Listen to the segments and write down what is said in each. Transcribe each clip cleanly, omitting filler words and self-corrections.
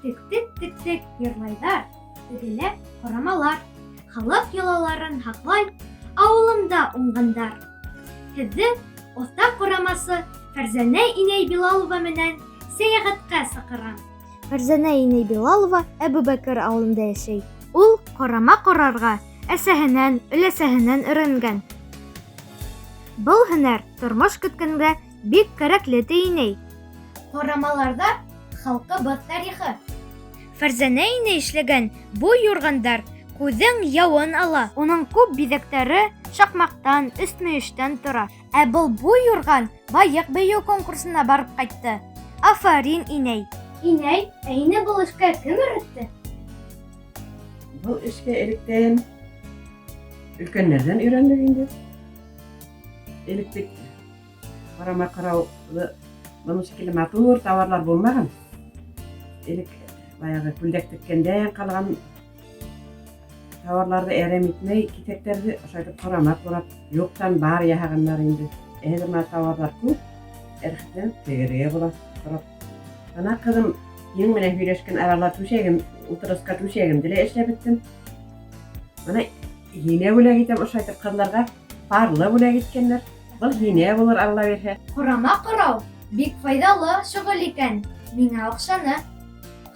Тектек, тектек, йырлайҙар, тегелә ҡорамалар. Халыҡ йолаларын һаҡлай ауылымда уңғандар. Һеҙҙе оҫта ҡорамасы Фәрзәнә инәй Билалова менән сәйәхәткә саҡырам. Фәрзәнә инәй Билалова Әбүбәкер ауылында йәшәй. Ул ҡорама ҡорарға әсәһенән, өләсәһенән өйрәнгән. Был һөнәр тормош көткәнгә бик кәрәкле, ти инәй. Ҡорамаларҙа халҡыбыҙ тарихы. Фәрзәнә инәй эшләгән бу юрғандар күҙең яуын ала. Уның күп биҙәктәре шаҡмаҡтан, өсмөйөштән тора. Ә был буй юрған Байыҡ бейеү конкурсына барып ҡайтты. Афарин, инәй! Инәй, ә һине был эшкә кем өйрәтте? Был эшкә электән өлкәннәрҙән өйрәндек инде. Элек бит ҡарама ҡарауҙы бының шикелле матур тауарлар булмаған. Элек баяғы күлдәк теккәндән ҡалған тауарларҙы әрәм итмәй, киҫәктәрҙе ошайтып ҡорама ҡурап, юҡтан бар яһағандар инде. Ә хәҙер мына тауарҙар күп, рәхәтләнеп тегергә була, ҡорап. Ана ҡыҙым, һинең менән һөйләшкән арала түшәгем, ултырғысҡа түшәгемде лә эшләп бөттөм. Бына һиңә бүләк итәм ошайтып ҡыҙларға парлы бүләк иткәннәр. Был һиңә булыр, Алла бирһә. Ҡорама ҡорау бик файҙалы шөғөл икән, миңә оҡшаны.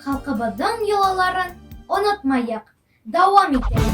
Халҡыбыҙҙың йолаларын онотмайыҡ, дауам итәйек.